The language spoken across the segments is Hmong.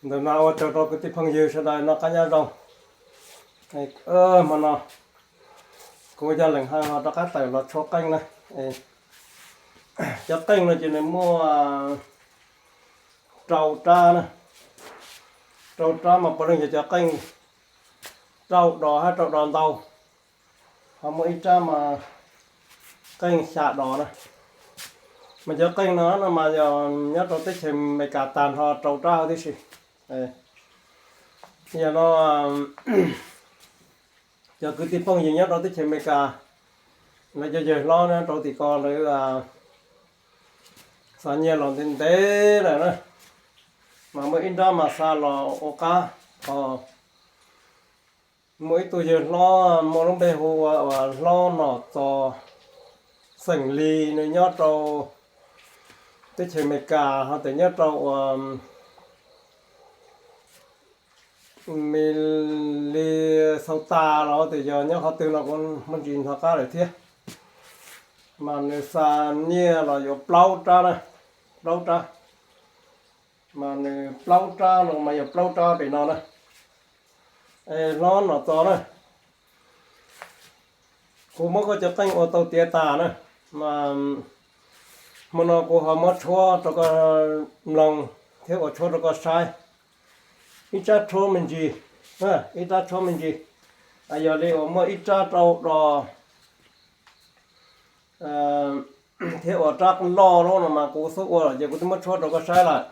Ntawm no ua tsaug rau kwv tij phooj ywg sawv daws noj qab nyob zoo. Hmo no kuv yog Leej Hawj ho rov qab tawm los tshuab qeej na. Cov qeej no ces nws muaj rau rab na. Rau rab mas puav leej yog cov qeej rau dos hab rau dos ntau. Ho muaj ib rab mas qeej xya dos na. Mas cov qeej no no mas yog nyob rau teb chaws Amelikas tag nrho rau rab huv tib si. Yog no cov kwv tij phooj ywg nyob rau teb chaws Amelikas, lawv cov yawg hlob nyob rau tim ko lawv xa nyiaj los ntev ntev lawm na. Mas muaj ib nrab mas xa los ua qab os. Muaj ib tug yawg hlob muaj lub npe hu ua Hlob Nom Txos, xeem Lis, nws nyob rau teb chaws Amelikas ho tias nyob rau ua Minnesota los tias yog nyob qhov twg no kuv muaj ntsis hnov qab lawm thiab. Mas nws xa nyiaj los yuav plaub rab na, plaub rab. Mas nws plaub rab no mas yog plaub rab pem no na. Hlob Nom Txos na, kuv muab koj cov qeej ua tau tiav tas na, mas hmo no kuv ho muab tshuab rau koj mloog thiab ua tshuab rau koj saib. Ib rab tshuab me ntsis, ib rab tshuab me ntsis. Yog li uas muaj ib rab rau dos thiab ua rab loj loj no mas kuv xub ua lawm ces kuv twb muab tshuab rau koj saib lawm.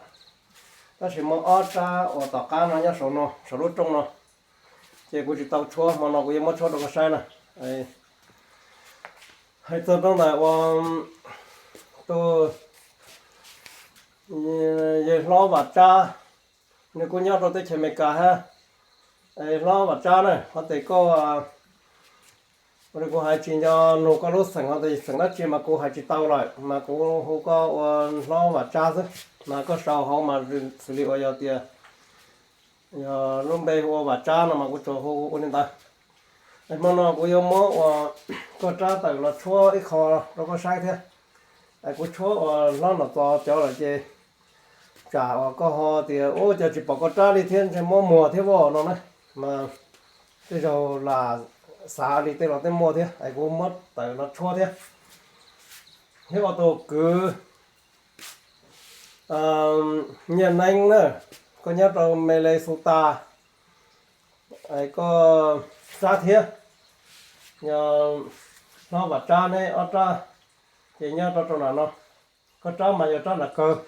Tab sis muaj ob rab uas tom qab no nyob saum no, saum lub rooj no, ces kuv tsis tau tshuab, hmo no kuv yuav muab tshuab rau koj saib na. Hais txog rau ntawm uas tus yawg hlob Vam Tsab, nws kuj nyob rau teb chaws Amelikas hab. Hlob Vam Tsab na, qhov tias koj, kuv hais tsis nco nug koj lub xeem, qhov tias xeem dab tsi mas kuv hais tsis tau lawm, mas kuv hu koj ua hlob Vam Tsab xwb. Mas koj sau hauv mas xws li uas yog tias yog lub npe hu ua Vam Tsab no mas kuv tsuas hu ua li ntawd. Hmo no kuv yuav muab uas koj rab tawm los tshuab ib qho rau koj saib thiab. Kuv tshuab uas hlob Nom Txos cov lawm ces tsam uas koj ho tias ua cas tsis pom koj rab li thiab, ntshe muab muag thiab voj no na. Mas tej zaug lam xav li tej los tej muaj thiab, es kuv muab tawm los tshuab thiab. Thiab ua tus kwv Nyiaj Neeb na, koj nyob rau Minnesota, koj rab thiab. Yog hlob Vam Tsab neb ob rab ces nyob rau rau nram no. Koj rab mas yog rab nram kawg.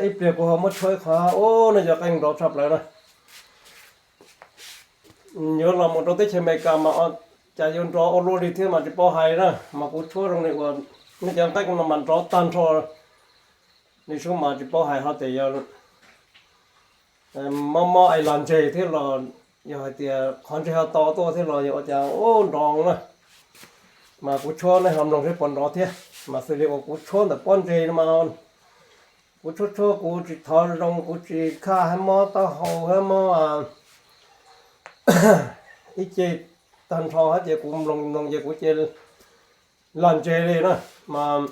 Ib pliag kuv ho muab tshuab ib qho, ub, nws cov qeej nrov tshaj plaws na. Yuav los mus rau teb chaws Amelikas mas cas yuav nrov ua luaj li thiab mas tsis paub hais na, mas kuv tshuab zoo li uas nej cov nqeeb no mas nrov tag nrho li sub mas tsis paub hais ho tias yog mob mob es lag ntseg thiab los yog hais tias qhov ntsej ho to tuaj thiab los yog ua cas ub nrov na. Mas kuv tshuab nej ho mloog seb puas nrov thiab. Mas xws li uas kuv tshuab ntawm pob ntseg no mas kuv tshuab tshuab kuv tsis thov zoo, kuv tsis khaj hab mob taub hau hab mob ib ce tag nrho hab ces kuv mloog mloog ces kuv ces lag ntseg li na. Mas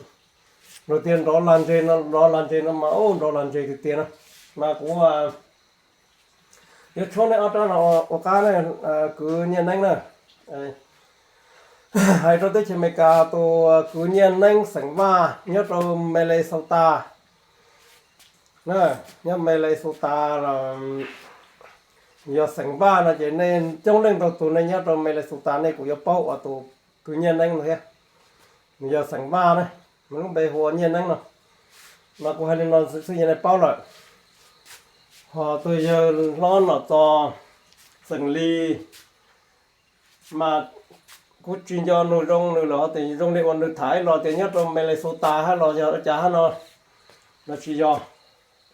luag tias nrov lag ntseg no, nrov lag ntseg no mas ub nrov lag ntseg tiag tiag na. Mas kuv yuav tshuab nej ob rab no ua qab na, kwv Nyiaj Neeb na. Hais rau teb chaws Amelikas tus kwv Nyiaj Neeb xeem Vaj nyob rau Minnesota. Nyob Minnesota los yog xeem Vaj no ces nej coob leej ntau tus nej nyob rau Minnesota nej kuj yuav paub ua tus kwv Nyiaj Neeb no thiab. Nws yog xeem Vaj na, nws lub npe hu ua Nyiaj Neeb no. Mas kuv hais li no xwb ces nej paub lawm. Ho tus yawg hlob Nom Txos xeem Lis, mas kuv tsis nco nug zoo nws lawm ho tias zoo li uas nws tham los tias nyob rau Minnesota hab los yog ua cas hab no, los tsis yog.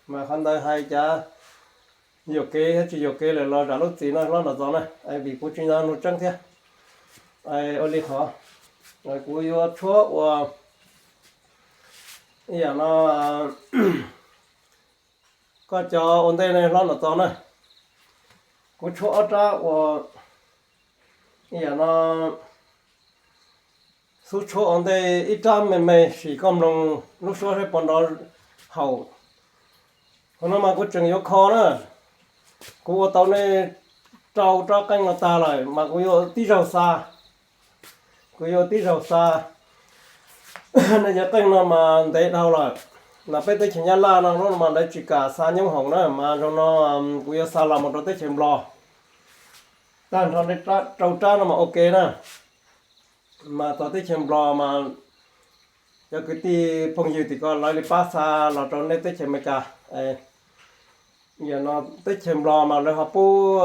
Mas qhov ntawd hais cas yuam kev hab tsis yuam kev lawm los zam lub txim no hlob Nom Txos na, vim kuv tsis nco nug tseeb thiab. Ua li qhov kuv yuav tshuab ua ib yam no, koj cov ua ntej ne hlob Nom Txos na, kuv tshuab ob rab ua ib yam no, xub tshuab ua ntej ib rab me me sim koj mloog lub suab seb puas nrov haum. Qhov no mas kuv tseem yuav kho na, Kuv ua tau nej rau rab qeej no tag lawm mas kuv yuav tib zaug xa, kuv yuav tib zaug xa. Nej cov qeej no mas ntev dhau lawm, mas peb teb chaws Nyab Laj no lub no mas lawv tsis kam xa nyoob hoom na, mas zaum no kuv yuav xa los mus rau teb chaws Nplog. Tag nrho rau rab no mas ok na, mas txog teb chaws Nplog mas cov kwv tij phooj ywg tim ko lawv li pab xa los rau nej teb chaws Amelikas. Yam no teb chaws Nplog mas lawv ho pub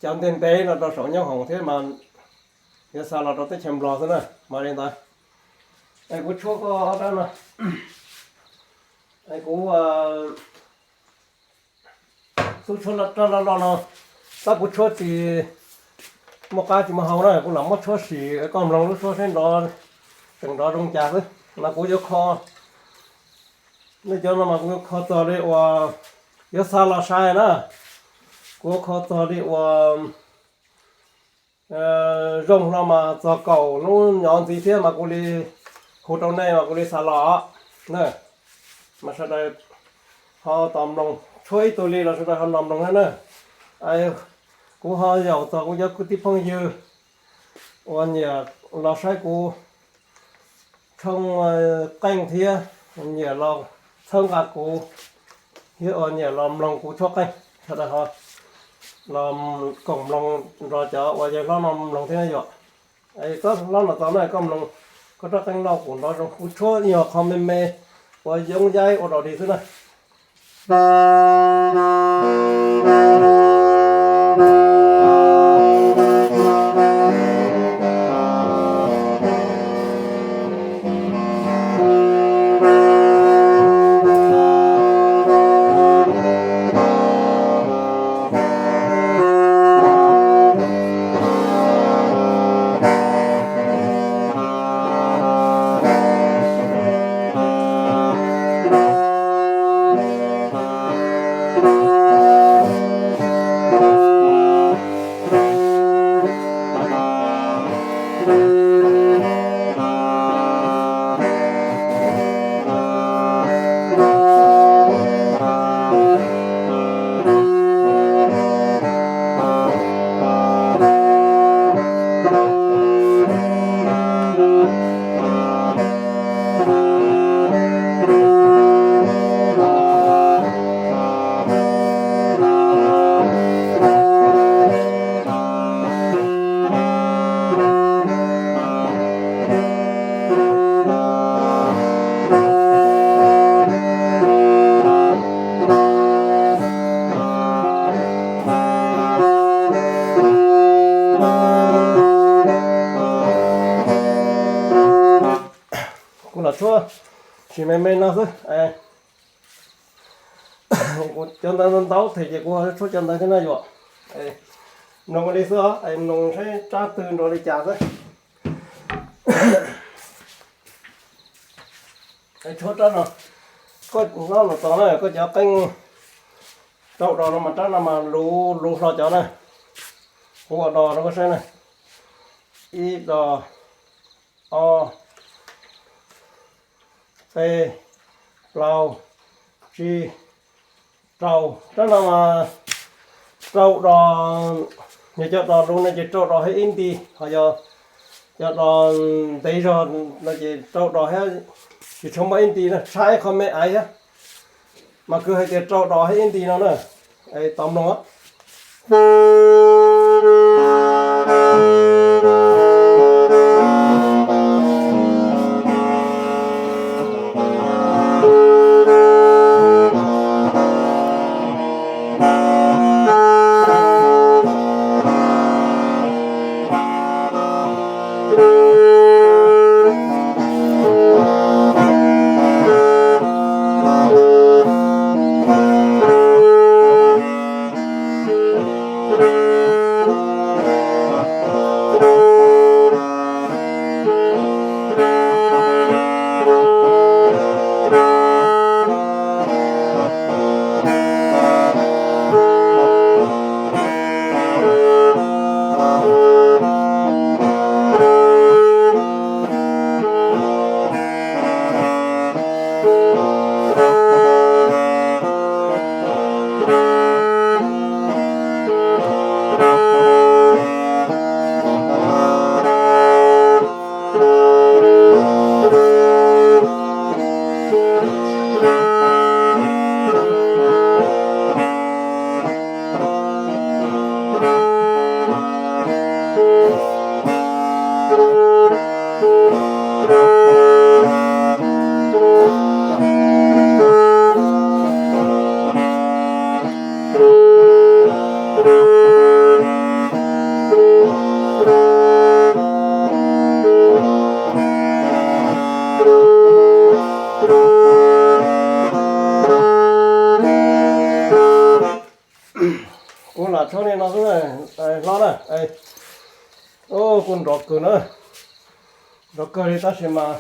cov ntiag ntev no rau saum nyoob hoom thiab mas yuav xa los rau teb chaws Nplog xwb na, mas li ntawd. Es kuv tshuab koj ob rab no, es kuv xub tshuab rab loj loj no, tab kuv tshuab tsis muaj qab tsis muaj hau na, kuv lam muab tshuab sim koj mloog lub suab seb nrov, tseem nrov zoo cas xwb. Mas kuv yuav kho, nej cov no mas kuv yuav kho txog li uas yuav xa los sai na, kuv yuav kho txog li uas zoo no mas txog kaum hnub nyob ntxiv thiab mas kuv li hu rau nej mas kuv li xa los na. Mas sawv daws ho tos mloog, tshuab ib tug li los sawv daws ho tos mloog na. Kuv ho yaum txog kuv cov kwv tij phooj ywg uas nyiam los saib kuv tshoob qeej thiab nyiam los txhawb nqa kuv thiab uas nyiam los mloog kuv tshuab qeej, sawv daws ho los koom mloog nrog cov uas yawg hlob no mloog thiab na yom. Txhob hlob no tau na, koj mloog koj rab qeej loj kuv nrov zoo, kuv tshuab yog qhov me me uas yoov yaib ua dog dig xwb na. Kuv los tshuab sim me me no xwb. Kuv cov ntawv ntau ntau thiab ces kuv ho tshuab cov ntawv thiab na yom. Mloog li xwb os, mloog saib rab twg nrov li cas xwb. Tshuab rab no, koj hlob los tau na, koj cov qeej rau dos no mas rab no mas luv luv hlo cov na. Kuv ua dos rau koj saib na. Ib dos, ob, peb, plaub, tsib, rau. Rab no mas rau dos, yog cov dos luv no ces rau dos thiab ib nti, ho yog cov dos ntev zog no ces rau dos thiab, tsis tshua muaj ib nti na, tshaib qhov me aiv thiab. Mas kwv hais tias rau dos thiab ib nti no na. Tos mloog. Li no xwb, hlob na. Kuj nrov kawg na, nrov kawg li tab sis mas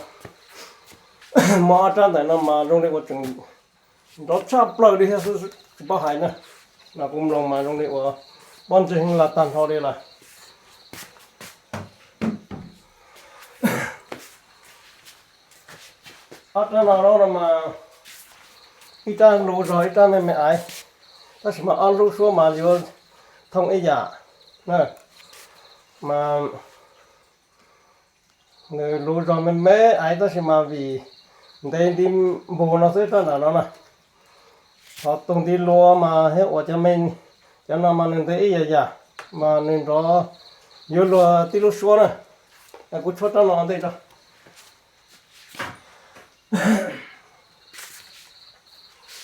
muaj ob rab ntawm no mas zoo li ua tseem nrov tshaj plaws li thiab xwb tsis paub hais na. Mas kuv mloog mas zoo li ua pob ntseg heev lawm tag nrho li lawm. Ob rab no no mas ib rab luv zog ib rab me me aiv, tab sis mas ob lub suab mas yuav thooj ib yam. Mas nws luv zog me me aiv tab sis mas vim ntev nti npug no xwb rab ntawm no na. Ho tus nti luas mas thiab uas cov me, cov no mas nws ntev ib yam yam, mas nws nrov yuav luag tib lub suab na. Kuv tshuab rab no ntej tso.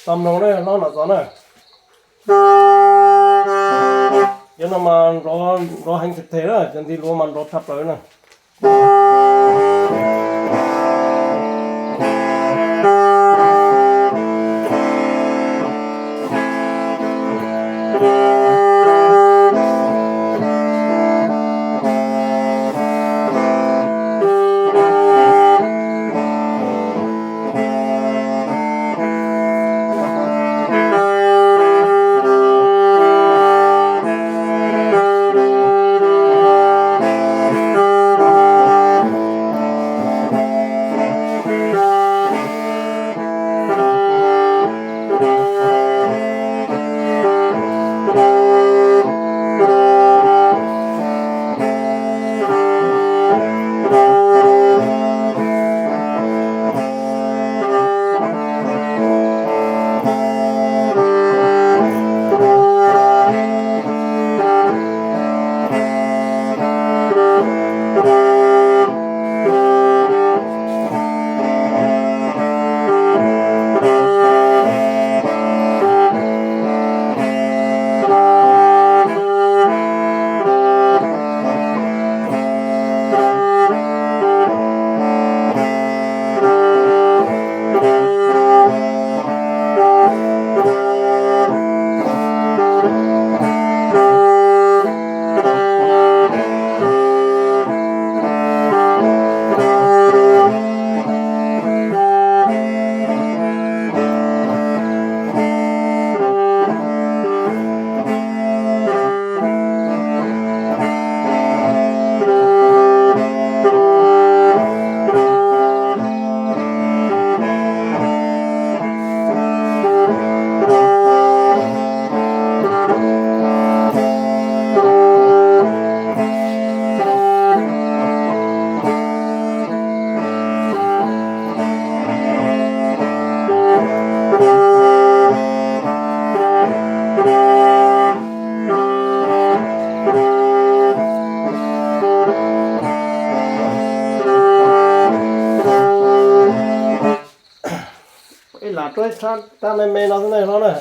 Tau mloog na, hlob Nom Ntxov na. Cov no mas nrov heev them them na, cov nti luas mas nrov tshaj plaws na. Ib lam rau ib rab me me no xwb na hlob na,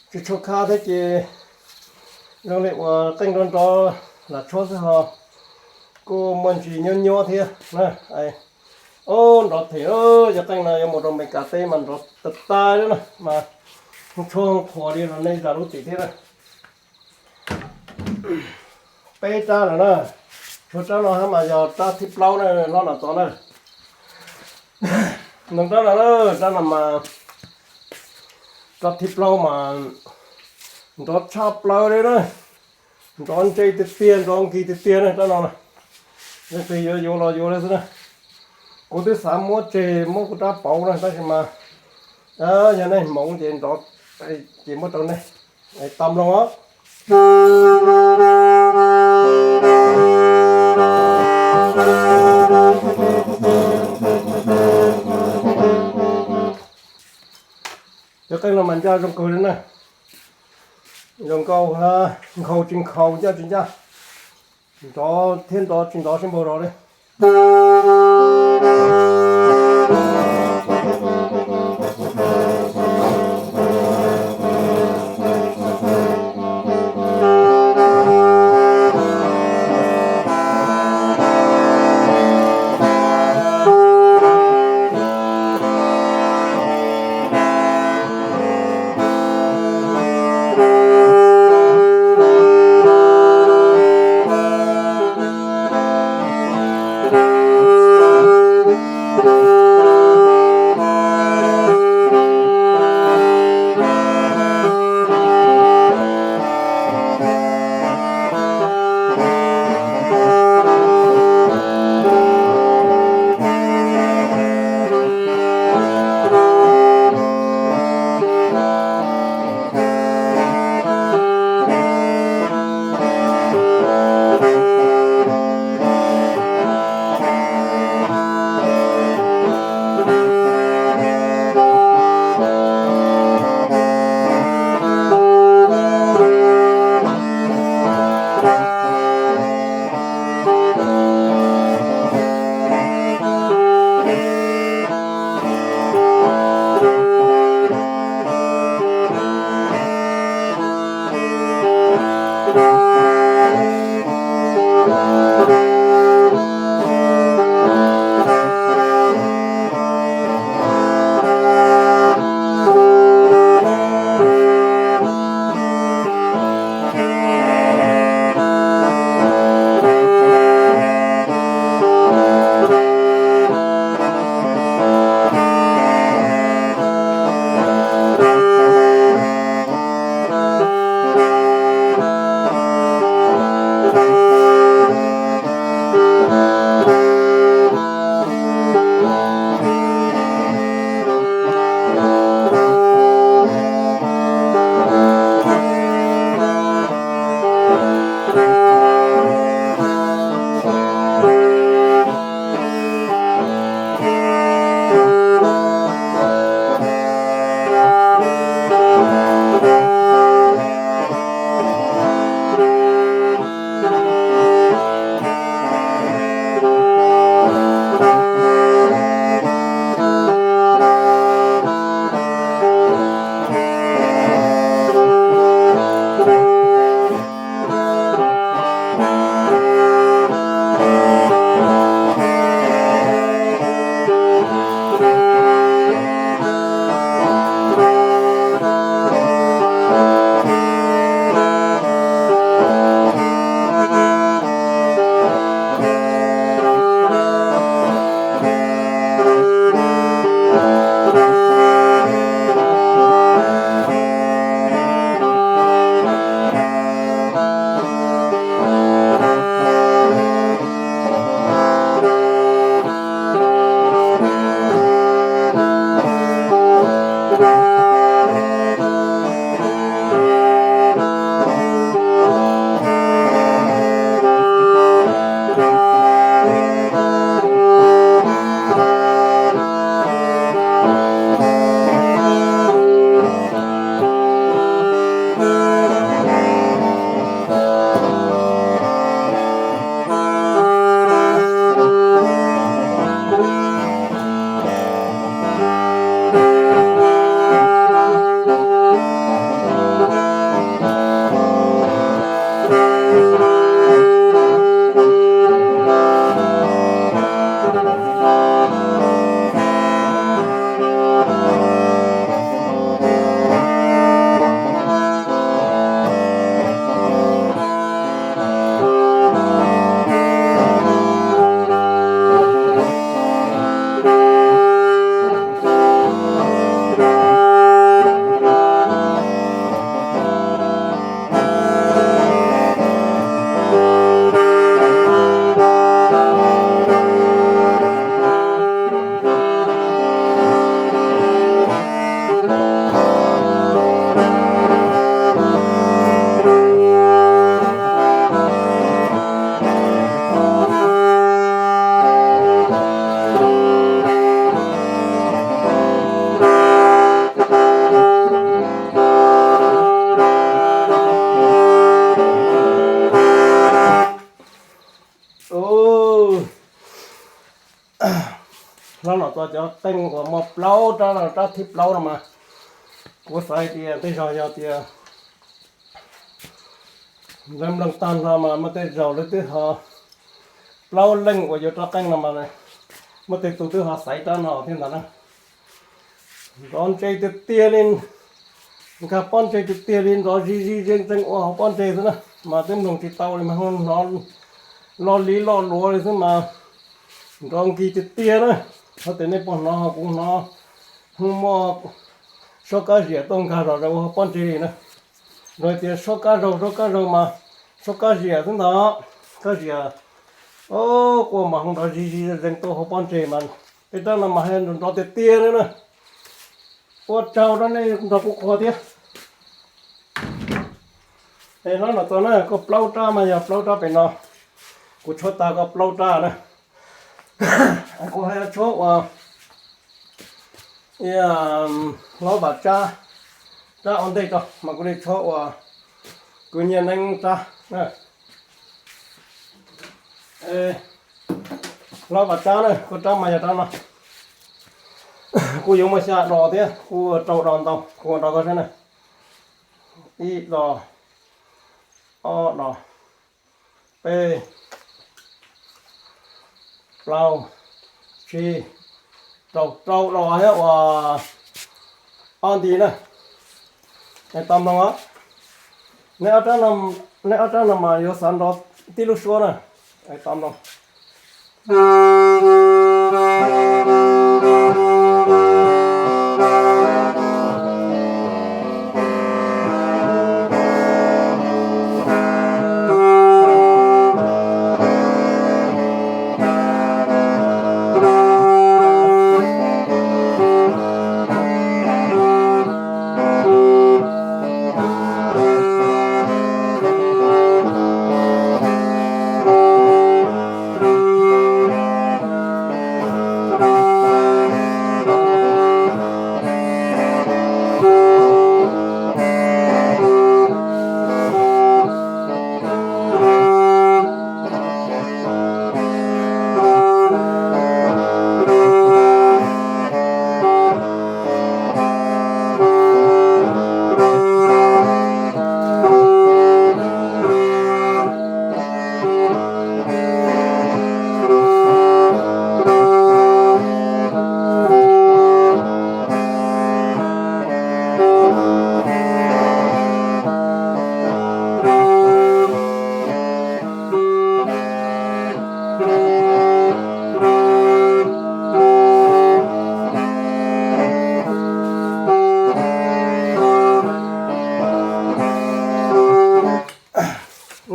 tsis tshua khab thiab ces zoo li uas qeej nrov nrov lam tshuab xwb ho kuj muaj ntsis nyuab nyuab thiab na. Ob nrov them, yog qeej no yuav mus rau Meskas teb mas nrov tas tas li na, mas tshuab qhuas li los nej zam lub txim thiab na. Peb rab lawm na, tshuav rab no hab mas yog rab thib plaub na hlob Nom Ntxov na. Noog rab no, rab no mas rab thib plaub mas nrov tshaj plaws li na, nrov ntse tiag tiag, nrov nkig tiag tiag na rab no na. Leej twg yuav yuav los yuav li xwb na. Kuv twb xav muab tseg muab kuv rab pauv na tab sis mas yog nej hmoov ces nrov, ces muab rau nej tau mloog os. Cov qeej no mas ncaj zoo kawg li na, zoo nkauj, nkhaus tsis nkhaus, ncaj tsis ncaj, nrov thiab nrov tsis nrov sib npaug zog li. Hlob Nom Txos cov qeej uas muaj plaub rab no, rab thib plaub no mas kuv xav tias tej zaum yog tias lawv mloog tag no mas muaj tej zaum lawv twb ho, plaub leej uas yuav rov qeej no mas muaj tej tus twb ho xaiv rab no thiab ntag na. Nrov ntse tiag tiag li, nkag pob ntseg tiag tiag li, nrov zig zig zeeg zeeg ua hauv pob ntseg xwb na, mas twb mloog tsis tau li mas hnov loj li loj luav li xwb mas nrov nkig tiag tiag na. Ho tias nej puas hnov, ho kuv hnov, hnov muaj suab kab ziam tuaj nkag zom zaws ua hauv pob ntseg li na. Nrov tias suab kab zaug, suab kab zaug mas suab kab ziam xwb ntag. Kab ziam, o, quaj mas hnov nrov zig zig zeeg tuaj hauv pob ntseg mas tej rab no mas nrov tiag tiag li na. Ua tsaug rau nej nrog kuv qhuas thiab. Es Hlob Nom Txos na, koj plaub rab mas yog plaub rab pem no, kuv tshuab tag koj plaub rab na. Kuv hais tshuab uas Hlob Vam Tsab, rab ua ntej tso mas kuv li tshuab uas Kwv Nyiaj Neeb rab. Hlob Vam Tsab na, koj rab mas yog rab no. Kuj yuav muaj xya dos thiab, kuj rau dos ntau, kuv ua rau koj saib na. Ib dos, Ob no, peb, plaub, tsib, rau, rau no thiab uas ob nti na. Es tos mloog os. Nej ob rab no, nej ob rab no mas yuav xav nrov tib lub suab na. Es tos mloog.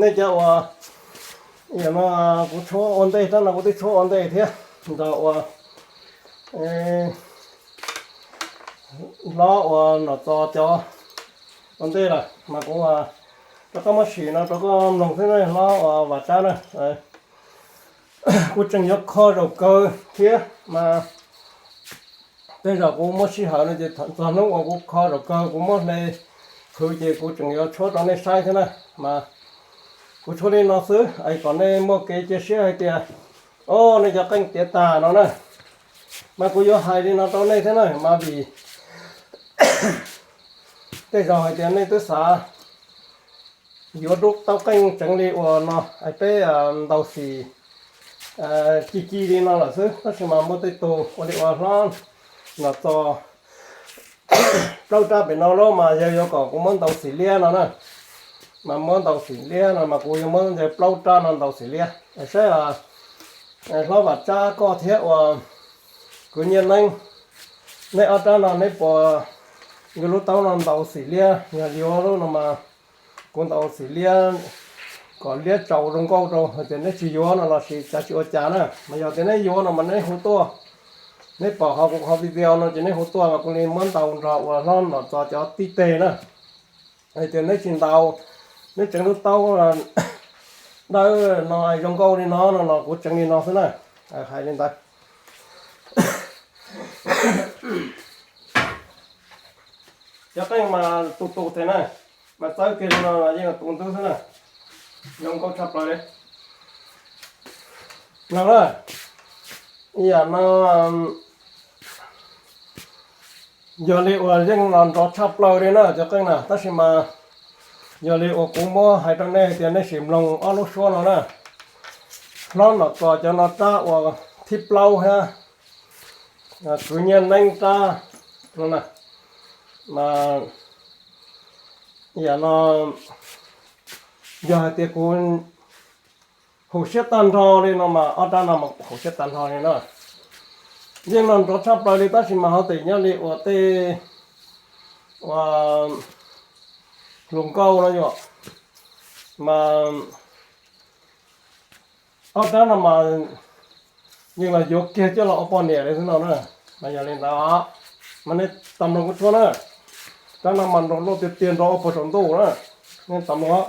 Nej cov uas, no kuv tshuab ua ntej, rab no kuv twb tshuab ua ntej thiab, nrog uas hlob uas Nom Txos cov ua ntej lawm mas kuv rov qab muab sim no rau koj mloog xwb na, hlob uas Vam Tsab na. Kuv tseem yuav kho zaum kawg thiab mas tej zaum kuv muab sij hawm no ces txog hnub uas kuv kho zaum kawg kuv muab hle qhwv ces kuv tseem yuav tshuab rau nej saib thiab na. Mas kuv tshuab li no xwb es kom nej muaj kev cia siab hais tias, o, nej cov qeej tiav tas no na. Mas kuv yuav hais li no rau nej thiab na, mas vim tej zaum hais tias nej twb xav yuav lub taub qeej tseev li uas no es peb ntaus xim ci ci li no lawm xwb, tab sis mas muaj tej tug ua li uas hlob Nom Txos plaub rab pem no lawm mas yog yuav kom kuv muab ntaus xim liab no na. Mas muab ntaus xim liab no mas kuv yuav muab plaub rab no ntaus xim liab. Saib hlob Vam Tsab koj thiab uas kwv Nyiaj Neeb, nej ob rab no neb puas yuav lub taub no ntaus xim liab? Yog yuav lub no mas kuv ntaus xim liab kom liab tsaus zoo nkauj rau. Hos tias neb tsis yuav no los sis cas tsis ua cas na, mas yog tias neb yuav no mas neb hu tuaj. Neb pom qhov kuv qhov video no ces neb hu tuaj mas kuv li muab ntaus nrog uas hlob Nom Txos cov tib teg na. Hais tias neb tsis ntaus, neb tseev lub taub dawb no zoo nkauj li no no los kuv tseev li no xwb na. Hais li ntawd. Cov qeej mas tus tus tes na, mas txawb kiag li no yeej tus ntub xwb na. Zoo nkauj tshaj plaws li. No na, ib yam no yog li uas yeej los nrov tshaj plaws li na cov qeej na, tab sis mas yog li uas kuv muab hais rau nej hais tias nej sim mloog ob lub suab no na. Hlob Nom Txos cov no rab uas thib plaub thiab kwv Nyiaj Neeb rab no na, mas yam no yog hais tias kuv haum siab tag nrho li no mas ob rab no mas kuv haum siab tag nrho li na. Yeej los nrov tshaj plaws li tab sis mas ho tem nyob li uas tej uas hluas nkauj no yom, mas ob rab no mas yeej los yuav kiag coj los ua poj niam li xwb no na. Mas yog li ntawd mas nej tau mloog kuv tshuab na. Rab no mas nrov loj tiag tiag nrov ua puag saum ntuj na. Nej tau mloog.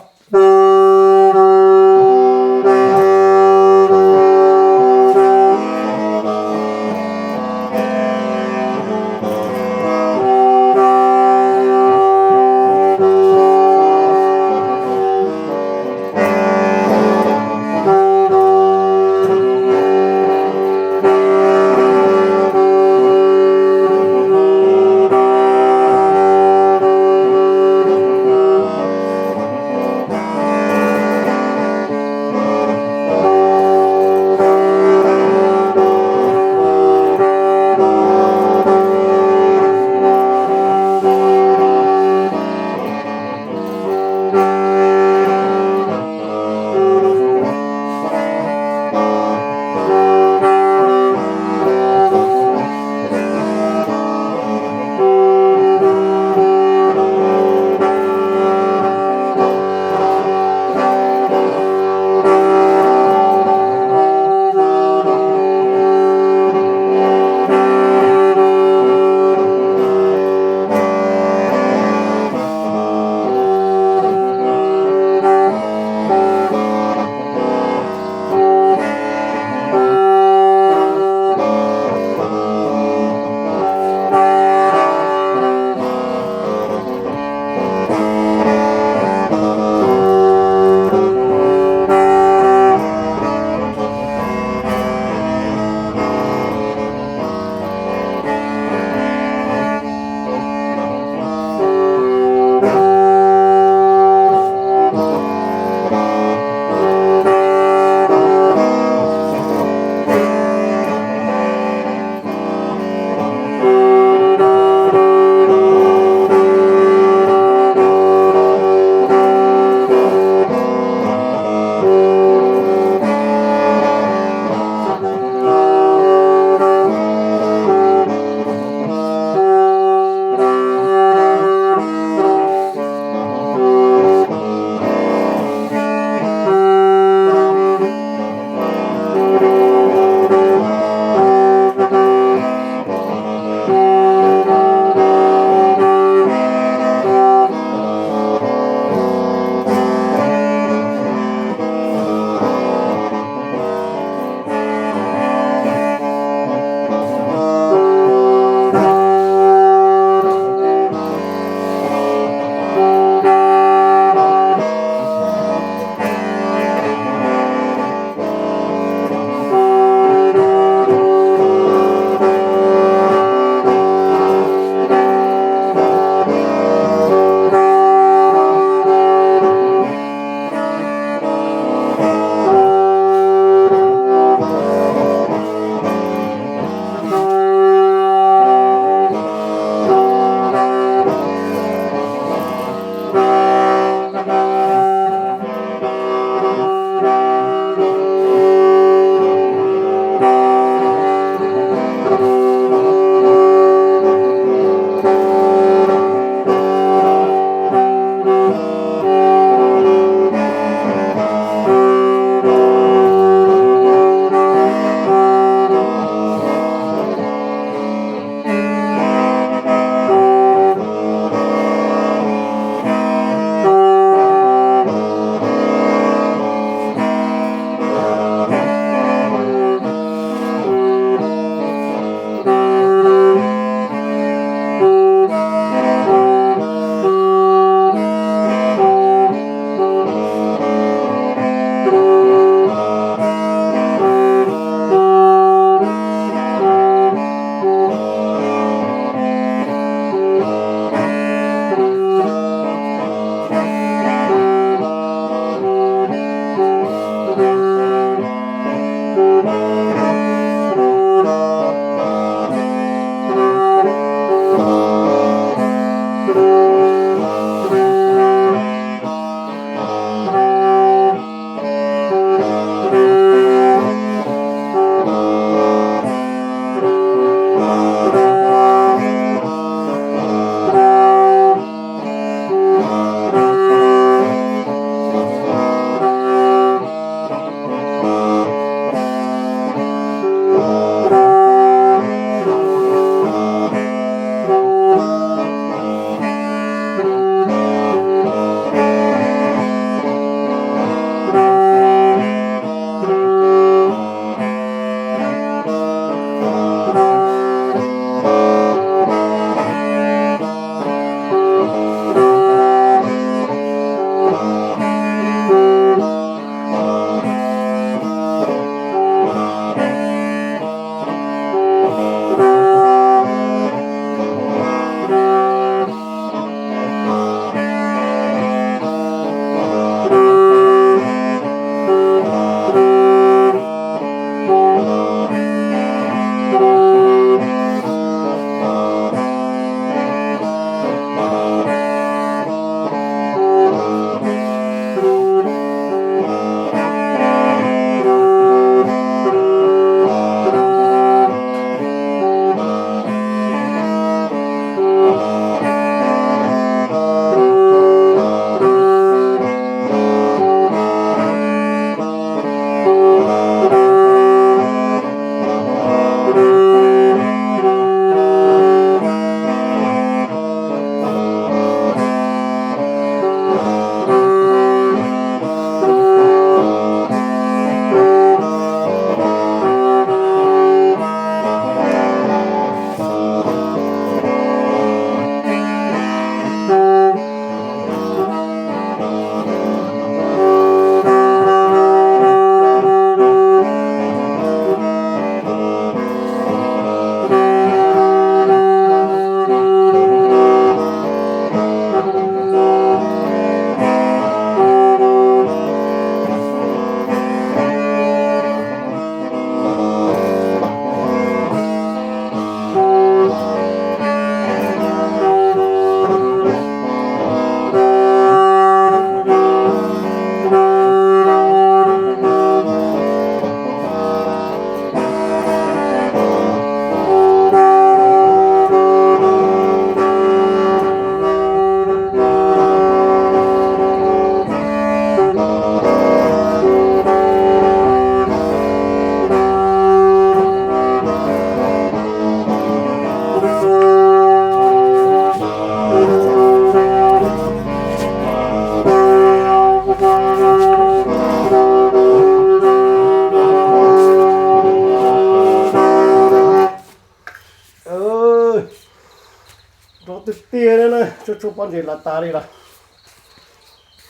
Tshuaj pob ntseg las tas li lawm.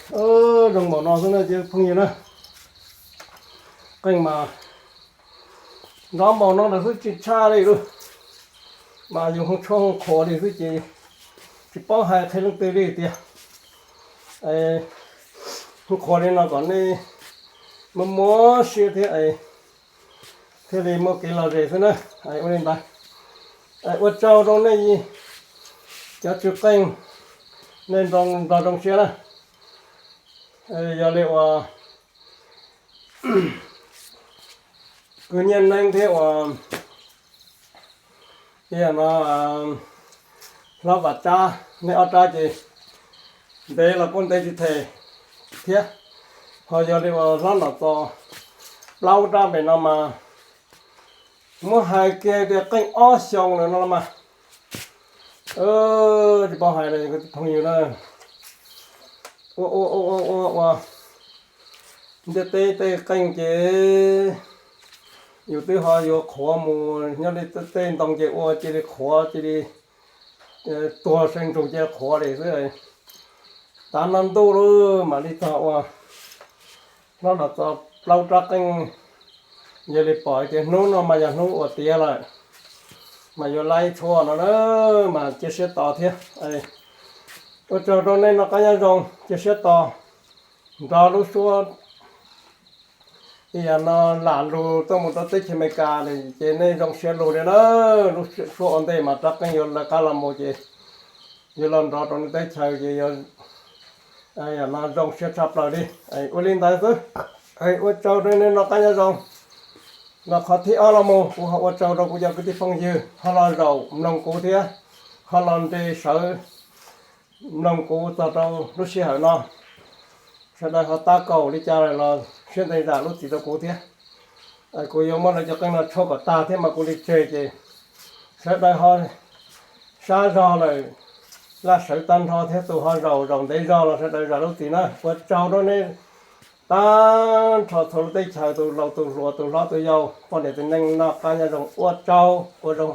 Zoo npaum no xwb na ces phooj ywg na. Qeej mas nrov npaum no lawm xwb tsis tshaj li lawm. Mas yus hu tshuaj hu qhuav li xwb ces tsis paub hais qhia leej twg li tiag. Hu qhuav li no kom nej muaj muab siab thiab thiaj li muaj kev lom zem xwb na. Ua li ntawd, ua tsaug rau nej cov tsw qeej, nej nrog zoo siab na. Yog li uas kwv Nyiaj Neeb thiab uas no hlob Vam Tsab, nej ob rab ces ntev los kuj ntev tsis them thiab. Ho yog li uas hlob Nom Txos plaub rab pem no mas muab hais kiag tias qeej ob xyoos lawm no los mas tsis paub hais li phooj ywg na. Ua ua ua ua ua ntiaj teb tej qeej ces yus twb ho yuav qhuav mus, nyob li tej ntoo ces ua cia li qhuav cia li tuag see ntsug cia li qhuav li xwb. Tav no ntuj lawm mam li txog ua hlob Nom Txos plaub rab qeej. Yog li pom tias hnub no mas yog hnub ua tiav lawm, mas yuav laib tshuaj no na, mas cia siab tos thiab. Ua tsaug rau nej noj qab nyob zoo, cia siab tos nrog lub suab ib yam no lam lug tuaj mus rau teb chaws Amelikas ces nej zoo siab lug li na. Lub suab ua ntej mas rab qeej yuav lawv qab los mus ces yuav los nrov rau nej teb chaws ces yog no zoo siab tshaj plaws li. Ua li ntawd xwb, ua tsaug rau nej noj qab nyob zoo. Los qhov thib ob los mus kuv ho ua tsaug rau kuv cov kwv tij phooj ywg ho los zaum mloog kuv thiab ho los nres sawv mloog kuv txog rau lub sij hawm no. Sawv daws ho tab kaum li cas lawm los siab ntev zam lub txim rau kuv thiab. Kuv yuav muab lawv cov qeej no tshuaj kom tag thiab mas kuv li tseg ces sawv daws ho sab zog lawm, laj sawv tag nrho thiab tus ho zaum zaum ntev zog los sawv daws zam lub txim na. Ua tsaug rau nej tag nrho txhua lub teb chaws, tus laus tus hluas tus hlob tus yau poj niam txiv neej noj qab nyob zoo, ua tsaug ua zoo.